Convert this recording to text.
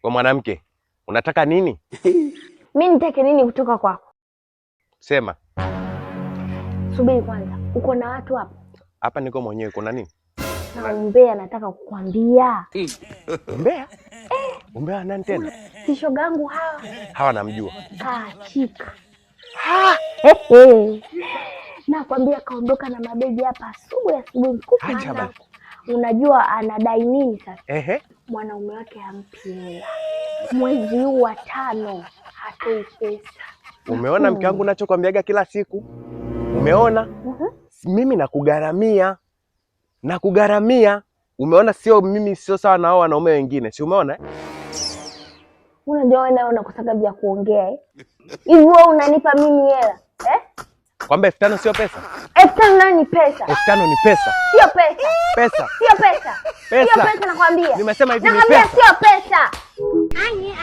We mwanamke, unataka nini? Mi nitake nini kutoka kwako? Sema. Subiri kwanza, uko na watu hapa? Hapa niko mwenyewe, kuna nini? Na umbea nataka kukwambia. Umbea? Umbea nani tena? Si shoga yangu hawa. Hawa namjua. Kaachika. Nakwambia kaondoka na mabegi hapa asubuhi asubuhi, mkufu. Acha basi. Unajua anadai nini sasa? Ehe. Mwanaume wake hampi hela. Mwezi huu wa 5 hatoi pesa. Umeona mke wangu nachokwambiaga kila siku? Umeona? Mimi nakugharamia. Nakugharamia. Umeona, sio mimi sio sawa na hao wanaume wengine. Si umeona? Eh? Unajua wewe nawe unakosaga vya kuongea, eh? Hivi wewe unanipa mimi hela? Eh? Kwamba 5,000 sio pesa? 5,000 nayo ni pesa. 5,000 ni pesa. Sio pesa. Pesa. Sio pesa. Pesa. Sio pesa nakwambia. Nimesema hivi ni Nakwambia pesa. sio pesa. Anye.